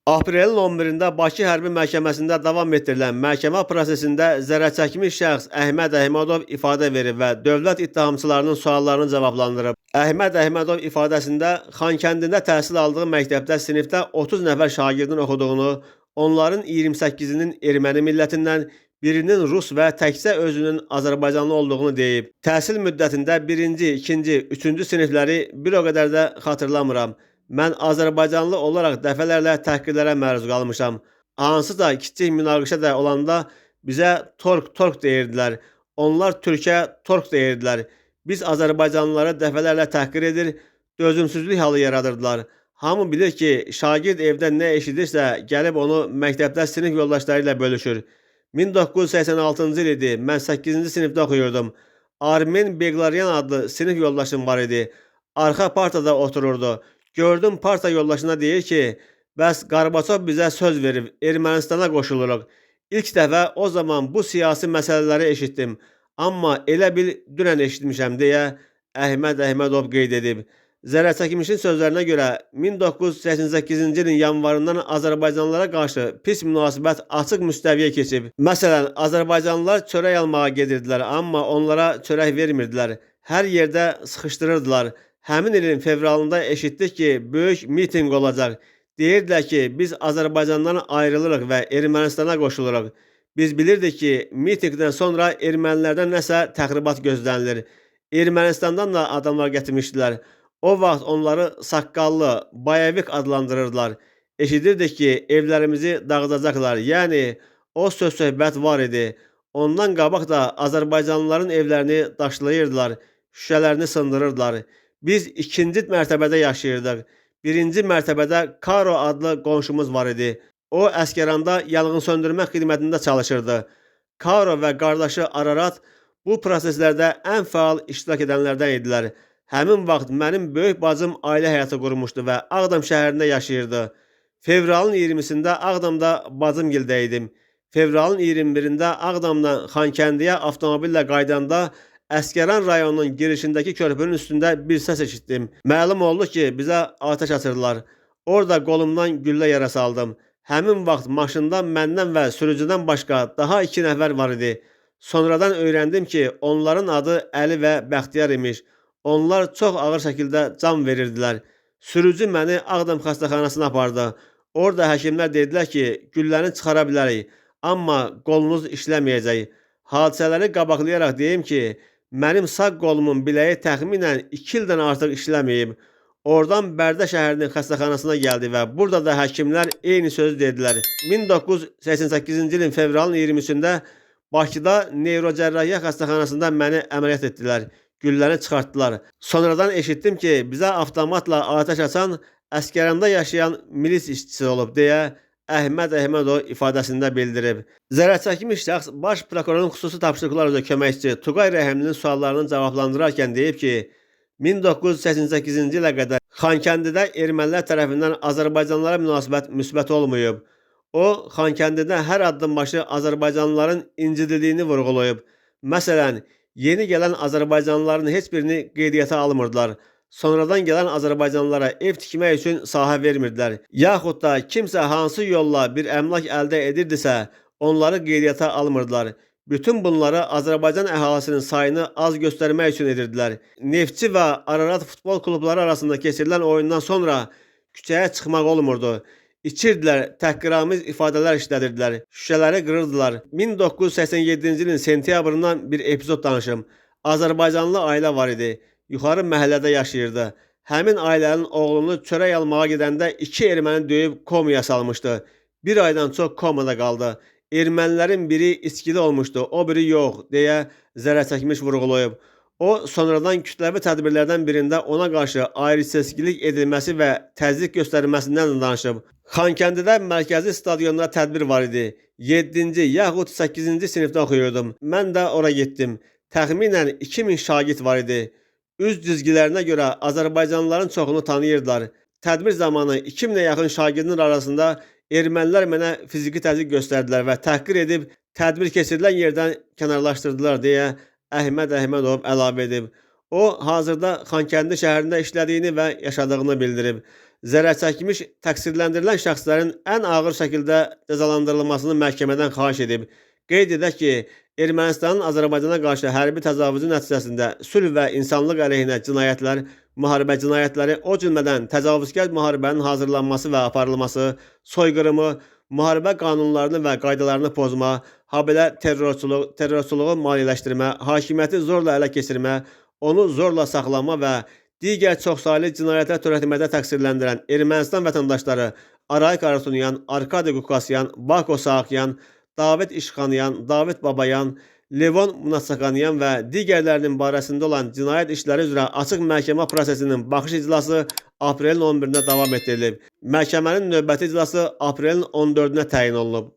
Aprelin 11-də Bakı Hərbi Məhkəməsində davam etdirilən məhkəmə prosesində zərərçəkmiş şəxs Əhməd Əhmədov ifadə verib və dövlət ittihamçılarının suallarını cavablandırıb. Əhməd Əhmədov ifadəsində Xankəndində təhsil aldığı məktəbdə sinifdə 30 nəfər şagirdin oxuduğunu, onların 28-inin erməni millətindən, birinin rus və təkcə özünün azərbaycanlı olduğunu deyib. Təhsil müddətində 1-ci, 2-ci, 3-cü sinifləri bir o qədər də xatırlamıram. Mən azərbaycanlı olaraq dəfələrlə təhqirlərə məruz qalmışam. Hansısa kiçik münaqişə də olanda bizə tork tork deyirdilər. Onlar türkə tork deyirdilər. Biz azərbaycanlıları dəfələrlə təhqir edir, dözümsüzlük halı yaradırdılar. Hamı bilir ki, şagird evdə nə eşidirsə, gəlib onu məktəbdə sinif yoldaşları ilə bölüşür. 1986-cı il idi. Mən 8-ci sinifdə oxuyurdum. Armen Beglaryan adlı sinif yoldaşım var idi. Arxa partada otururdu. Gördüm parta yoldaşına deyir ki, bəs Qarbaçov bizə söz verib, Ermənistana qoşuluruq. İlk dəfə o zaman bu siyasi məsələləri eşitdim. Amma elə bil dünən eşitmişəm deyə Əhməd Əhmədov qeyd edib. Zərərçəkmişin sözlərinə görə 1988-ci ilin yanvarından azərbaycanlılara qarşı pis münasibət açıq müstəviyə keçib. Məsələn, azərbaycanlılar çörək almağa gedirdilər, amma onlara çörək vermirdilər. Hər yerdə sıxışdırırdılar. Həmin ilin fevralında eşitdik ki, böyük mitinq olacaq. Deyirdilər ki, biz Azərbaycandan ayrılırıq və Ermənistana qoşuluruq. Biz bilirdik ki, mitinqdən sonra ermənilərdən nəsə təxribat gözlənilir. Ermənistandan da adamlar gətirmişdilər. O vaxt onları saqqallı, bayevik adlandırırdılar. Eşidirdik ki, evlərimizi dağıdacaqlar. Yəni o söz-söhbət var idi. Ondan qabaq da azərbaycanlıların evlərini daşlayırdılar, şüşələrini sındırırdılar. Biz ikinci mərtəbədə yaşayırdıq. Birinci mərtəbədə Karo adlı qonşumuz var idi. O Əsgəranda yanğın söndürmə xidmətində çalışırdı. Karo və qardaşı Ararat bu proseslərdə ən fəal iştirak edənlərdən idilər. Həmin vaxt mənim böyük bacım ailə həyatı qurmuşdu və Ağdam şəhərində yaşayırdı. Fevralın 20-sində Ağdamda bacımgildə idim. Fevralın 21-də Ağdamdan Xankəndiyə avtomobillə qayıdanda Əsgəran rayonunun girişindəki körpünün üstündə bir səs eşitdim. Məlum oldu ki, bizə atəş açırdılar. Orada qolumdan güllə yarası aldım. Həmin vaxt maşında məndən və sürücüdən başqa daha 2 nəfər var idi. Sonradan öyrəndim ki, onların adı Əli və Bəxtiyar imiş. Onlar çox ağır şəkildə can verirdilər. Sürücü məni Ağdam xəstəxanasına apardı. Orada həkimlər dedilər ki, gülləni çıxara bilərik, amma qolunuz işləməyəcək. Hadisələri qabaqlayaraq deyim ki, mənim sağ qolumun biləyi təxminən 2 ildən artıq işləməyib. Oradan Bərdə şəhərinin xəstəxanasına gəldi və burada da həkimlər eyni sözü dedilər. 1988-ci ilin fevralın 23-də Bakıda neyrocərrahiyyə xəstəxanasında məni əməliyyat etdilər. Gülləni çıxartdılar. Sonradan eşitdim ki, bizə avtomatla atəş açan Əsgəranda yaşayan milis işçisi olub deyə Əhməd Əhmədov ifadəsində bildirib. Zərərçəkmiş şəxs baş prokurorun xüsusi tapşırıqlar üzrə köməkçisi Tuqay Rəhimlinin suallarını cavablandırarkən deyib ki, 1988-ci ilə qədər Xankəndidə ermənilər tərəfindən azərbaycanlılara münasibət müsbət olmayıb. O, Xankəndidə hər addımbaşı azərbaycanlıların incidildiyini vurğulayıb. Məsələn, yeni gələn azərbaycanlıların heç birini qeydiyyata almırdılar. Sonradan gələn azərbaycanlılara ev tikmək üçün sahə vermirdilər. Yaxud da kimsə hansı yolla bir əmlak əldə edirdisə, onları qeydiyyata almırdılar. Bütün bunları Azərbaycan əhalisinin sayını az göstərmək üçün edirdilər. Neftçi və Ararat futbol klubları arasında keçirilən oyundan sonra küçəyə çıxmaq olmurdu. İçirdilər, təhqiramiz ifadələr işlədirdilər, şüşələri qırırdılar. 1987-ci ilin sentyabrından bir epizod danışım. Azərbaycanlı ailə var idi. Yuxarı məhəllədə yaşayırdı. Həmin ailənin oğlunu çörək almağa gedəndə 2 erməni döyüb komaya salmışdı. Bir aydan çox komada qaldı. Ermənilərin biri içkili olmuşdu, o biri yox, deyə zərərçəkmiş vurğulayıb. O, sonradan kütləvi tədbirlərdən birində ona qarşı ayrı-seçkilik edilməsi və təzyiq göstərilməsindən də danışıb. Xankəndidə mərkəzi stadionda tədbir var idi. 7-ci yaxud 8-ci sinifdə oxuyurdum. Mən də ora getdim. Təxminən 2000 şagird var idi. Üz cizgilərinə görə azərbaycanlıların çoxunu tanıyırdılar. Tədbir zamanı 2000-ə yaxın şagirdin arasında ermənilər mənə fiziki təzyiq göstərdilər və təhqir edib tədbir keçirilən yerdən kənarlaşdırdılar deyə Əhməd Əhmədov əlavə edib. O, hazırda Xankəndi şəhərində işlədiyini və yaşadığını bildirib. Zərər çəkmiş təqsirləndirilən şəxslərin ən ağır şəkildə cəzalandırılmasını məhkəmədən xahiş edib. Qeyd edək ki, Ermənistanın Azərbaycana qarşı hərbi təcavüzü nəticəsində sülh və insanlıq əleyhinə cinayətlər, müharibə cinayətləri, o cümlədən təcavüzkar müharibənin hazırlanması və aparılması, soyqırımı, müharibə qanunlarını və qaydalarını pozma, habelə terrorçuluq, terrorçuluğu maliyyələşdirmə, hakimiyyəti zorla ələ keçirmə, onu zorla saxlama və digər çoxsaylı cinayətlər törətməkdə təqsirləndirən Ermənistan vətəndaşları Arayik Harutyunyan, Arkadi Qukasyan, Bako Saakyan, David İşxanyan, David Babayan, Levon Mnatsakanyan və digərlərinin barəsində olan cinayət işləri üzrə açıq məhkəmə prosesinin baxış iclası aprelin 11-nə davam etdirilib. Məhkəmənin növbəti iclası aprelin 14-nə təyin olunub.